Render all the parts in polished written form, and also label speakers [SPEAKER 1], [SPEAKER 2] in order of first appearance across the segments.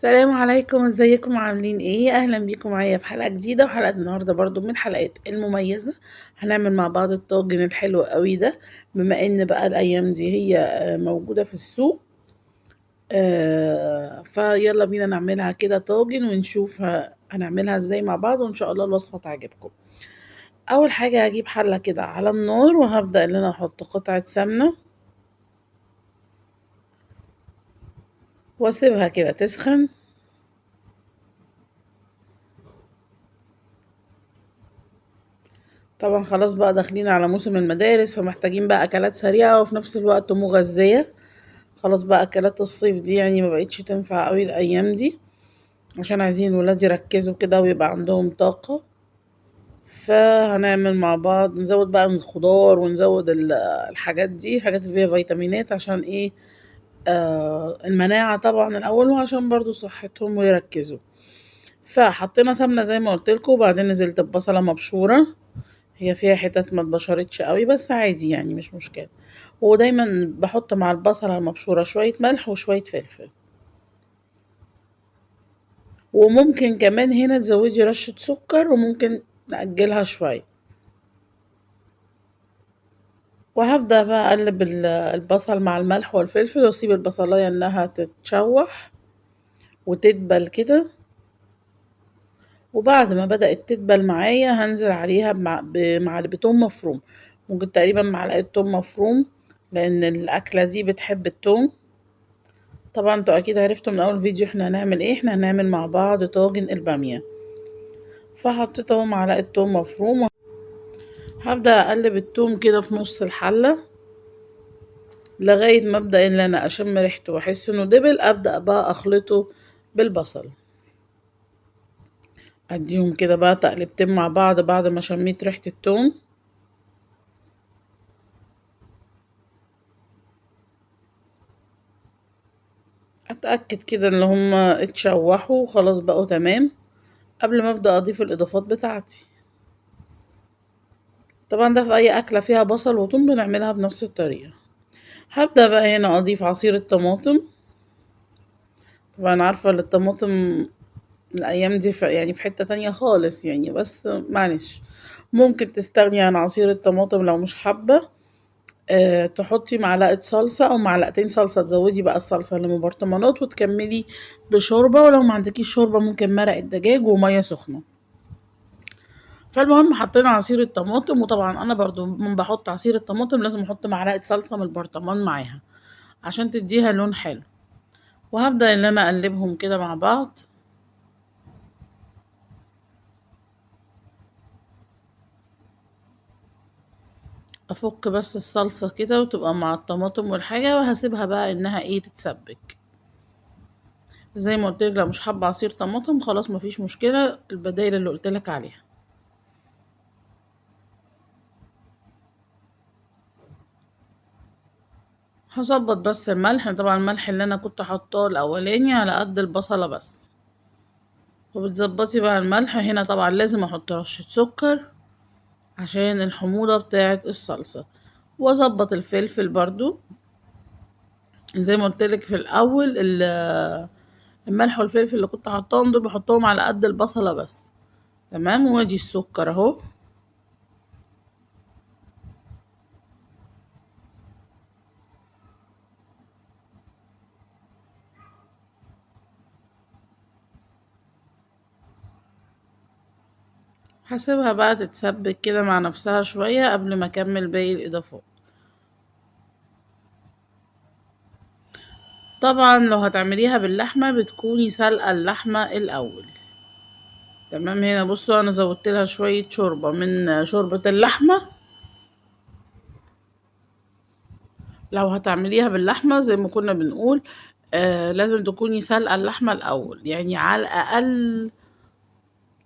[SPEAKER 1] السلام عليكم، ازيكم؟ عاملين ايه؟ اهلا بيكم معايا في حلقة جديدة. وحلقه النهارده برضو من الحلقات المميزة. هنعمل مع بعض الطاجن الحلو قوي ده، بما ان بقى الايام دي هي موجودة في السوق، فيلا بينا نعملها كده طاجن ونشوف هنعملها ازاي مع بعض، وان شاء الله الوصفة تعجبكم. اول حاجة هجيب حله كده على النار، وهبدا ان انا احط قطعه سمنه واسيبها كده تسخن. طبعا خلاص بقى داخلين على موسم المدارس، فمحتاجين بقى اكلات سريعة وفي نفس الوقت مغذيه. خلاص بقى اكلات الصيف دي ما بقتش تنفع قوي الايام دي، عشان عايزين الولاد يركزوا كده ويبقى عندهم طاقة. فهنعمل مع بعض، نزود بقى الخضار ونزود الحاجات دي، الحاجات اللي فيها فيتامينات، عشان ايه؟ المناعة طبعا الاول، وعشان برضو صحتهم ويركزوا. فحطينا سمنه زي ما قلت لكم، وبعدين نزلت ببصله مبشوره، هي فيها حتت ما اتبشرتش قوي بس عادي مش مشكلة. ودايما بحط مع البصله المبشوره شوية ملح وشوية فلفل، وممكن كمان هنا تزودي رشه سكر، وممكن نأجلها شوية. وهبدأ بقى أقلب البصل مع الملح والفلفل، وأسيب البصلاية إنها تتشوح وتدبل كده. وبعد ما بدأت تدبل معايا هنزل عليها بمعلقة توم مفروم، ممكن تقريبا معلقة توم مفروم، لأن الأكلة دي بتحب التوم. طبعا انتوا أكيد عرفتوا من أول فيديو احنا هنعمل ايه، احنا هنعمل مع بعض طاجن البامية. فحطيت اهو معلقة توم مفروم. هبدأ أقلب التوم كده في نص الحلة لغاية ما أبدأ إن أنا أشم ريحته وأحس إنه دبل. أبدأ بقى أخلطه بالبصل، أديهم كده بقى تقلبتين مع بعض بعد ما شميت ريحة التوم. أتأكد كده إن هما اتشوحوا وخلاص بقوا تمام قبل ما أبدأ أضيف الإضافات بتاعتي. طبعا ده في أي أكلة فيها بصل وتوم بنعملها بنفس الطريقة. هبدأ بقى هنا أضيف عصير الطماطم. طبعا عارفة إن الطماطم الأيام دي في حتة تانية خالص بس معلش ممكن تستغني عن عصير الطماطم لو مش حابة. تحطي معلقة صلصة أو معلقتين صلصة، تزودي بقى الصلصة اللي من برطمانات وتكملي بشوربة، ولو ما عندكيش شوربة ممكن مرق الدجاج ومية سخنة. فالمهم حطينا عصير الطماطم، وطبعا انا برضو من بحط عصير الطماطم لازم احط معلقة صلصة من البرطمان معاها عشان تديها لون حلو. وهبدأ ان انا اقلبهم كده مع بعض. افك بس الصلصة كده وتبقى مع الطماطم والحاجة، وهسيبها بقى انها تتسبك. زي ما قلت لك لو مش حابة عصير طماطم خلاص مفيش مشكلة، البدايل اللي قلت لك عليها. هظبط بس الملح، طبعا الملح اللي انا كنت حاطاه الاولاني على قد البصلة بس. وبتظبطي بقى الملح هنا. طبعا لازم احط رشة سكر عشان الحموضة بتاعة الصلصة، واظبط الفلفل برضو زي ما قلت لك في الاول. الملح والفلفل اللي كنت حاطاهم دول بحطهم على قد البصلة بس، تمام. وادي السكر اهو. هسيبها بقى تتسبك كده مع نفسها شوية قبل ما اكمل باقي الاضافات. طبعا لو هتعمليها باللحمة بتكوني سلقة اللحمة الاول، تمام. هنا بصوا انا زودت لها شوية شوربة من شوربة اللحمة. لو هتعمليها باللحمة زي ما كنا بنقول، لازم تكوني سلقة اللحمة الاول، على الاقل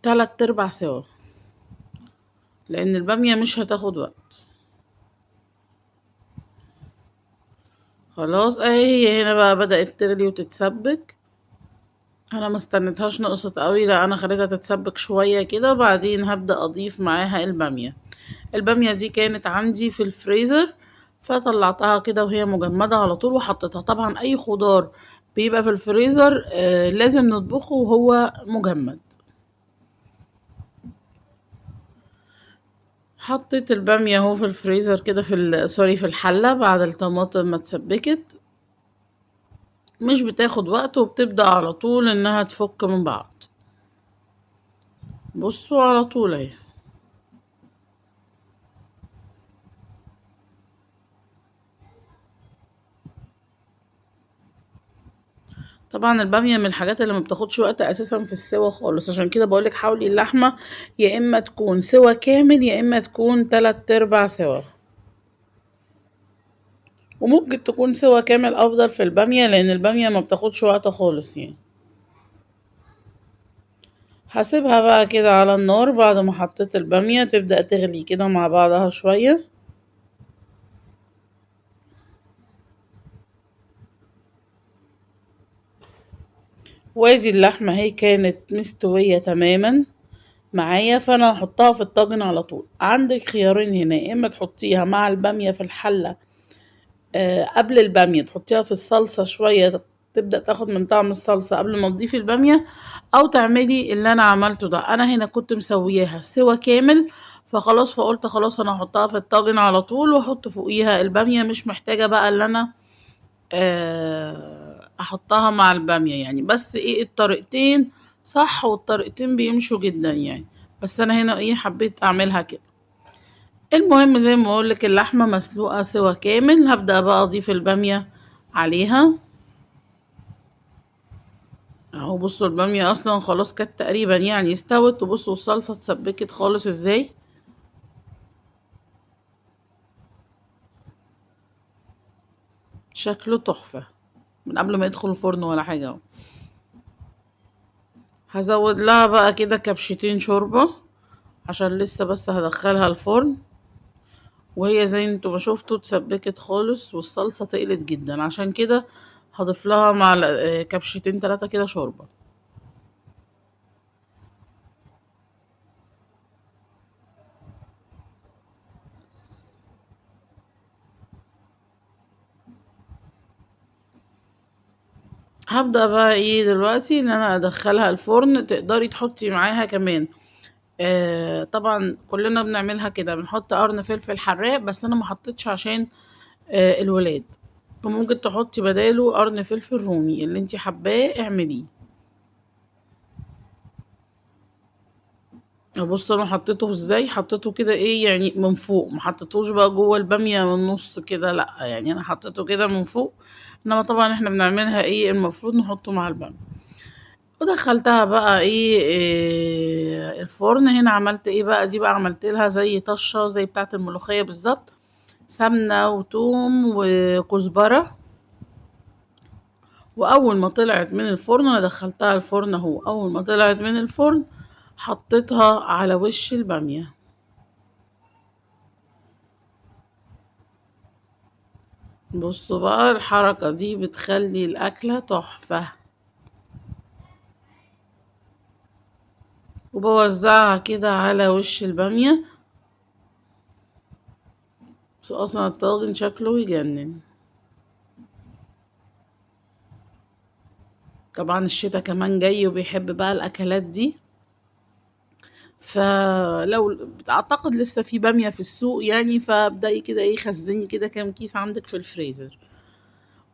[SPEAKER 1] 3/4 سوا، لان البامية مش هتاخد وقت. خلاص اهي هي هنا بقى بدأت تغلي وتتسبك. انا ما استنيتهاش نقصت قوي، لا انا خليتها تتسبك شوية كده، وبعدين هبدأ اضيف معاها البامية. البامية دي كانت عندي في الفريزر فطلعتها كده وهي مجمدة على طول وحطيتها. طبعا اي خضار بيبقى في الفريزر، لازم نطبخه وهو مجمد. حطيت البامية اهو في الفريزر كده، في sorry في الحلة بعد الطماطم ما اتسبكت. مش بتاخد وقت وبتبدأ على طول انها تفك من بعض. بصوا على طول اهي. طبعا البامية من الحاجات اللي ما بتاخدش وقت اساسا في السوا خالص، عشان كده بقولك حاولي اللحمة يا اما تكون سوا كامل يا اما تكون 3/4 سوا، وممكن تكون سوا كامل افضل في البامية لان البامية ما بتاخدش وقت خالص يعني. هسيبها بقى كده على النار بعد ما حطيت البامية تبدأ تغلي كده مع بعضها شوية. وادي اللحمة هي كانت مستوية تماما معايا، فانا هحطها في الطاجن على طول. عندك خيارين هنا، يا اما تحطيها مع البامية في الحلة، قبل البامية تحطيها في الصلصة شوية تبدأ تاخد من طعم الصلصة قبل ما تضيفي البامية، او تعملي اللي انا عملته ده. انا هنا كنت مسوياها سوا كامل، فخلاص فقلت خلاص انا هحطها في الطاجن على طول واحط فوقيها البامية، مش محتاجة بقى اللي انا احطها مع البامية يعني. بس ايه الطريقتين صح والطريقتين بيمشوا جدا يعني، بس انا هنا ايه حبيت اعملها كده. المهم زي ما اقولك اللحمة مسلوقة سوا كامل. هبدأ بقى اضيف البامية عليها اهو. بصوا البامية اصلا خلاص كانت تقريبا يعني استوت، وبصوا الصلصة اتسبكت خالص ازاي. شكله تحفة من قبل ما يدخل الفرن ولا حاجة اهو. هزود لها بقى كده كبشتين شوربة عشان لسه بس هدخلها الفرن، وهي زي انتوا ما شفتوا اتسبكت خالص والصلصة تقلت جدا، عشان كده هضيف لها مع كبشتين 3 كده شوربة. هبدأ بقى ايه دلوقتي ان انا ادخلها الفرن. تقدري تحطي معاها كمان، طبعا كلنا بنعملها كده، بنحط قرن فلفل حراق، بس انا ما حطيتش عشان الولاد. وممكن تحطي بداله قرن فلفل رومي، اللي انتي حباه اعمليه. بصوا انا حطيته ازاي، حطيته كده ايه يعني من فوق، ما حطيتوش بقى جوه البامية من النص كده، لا يعني انا حطيته كده من فوق، انما طبعا احنا بنعملها ايه المفروض نحطه مع البامية. ودخلتها بقى إيه الفرن. هنا عملت ايه بقى، دي بقى عملت لها زي طشة زي بتاعة الملوخية بالظبط، سمنة وتوم وكزبرة. واول ما طلعت من الفرن انا دخلتها الفرن اهو، اول ما طلعت من الفرن حطيتها على وش البامية. بصوا بقى الحركة دي بتخلي الأكلة تحفة. وبوزعها كده على وش البامية. بس أصلا الطاجن شكله يجنن. طبعا الشتا كمان جاي وبيحب بقى الأكلات دي، فلو اعتقد لسه في بامية في السوق يعني، فابدأي كده ايه خزني كده كام كيس عندك في الفريزر.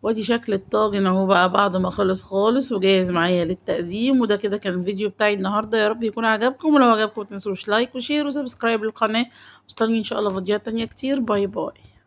[SPEAKER 1] وادي شكل الطاجن اهو بقى بعد ما خلص خالص وجاهز معايا للتقديم. وده كده كان الفيديو بتاعي النهارده، يا رب يكون عجبكم، ولو عجبكم متنسوش like و share و subscribe للقناه. مستنيين ان شاء الله فيديوهات تانية كتير. bye bye.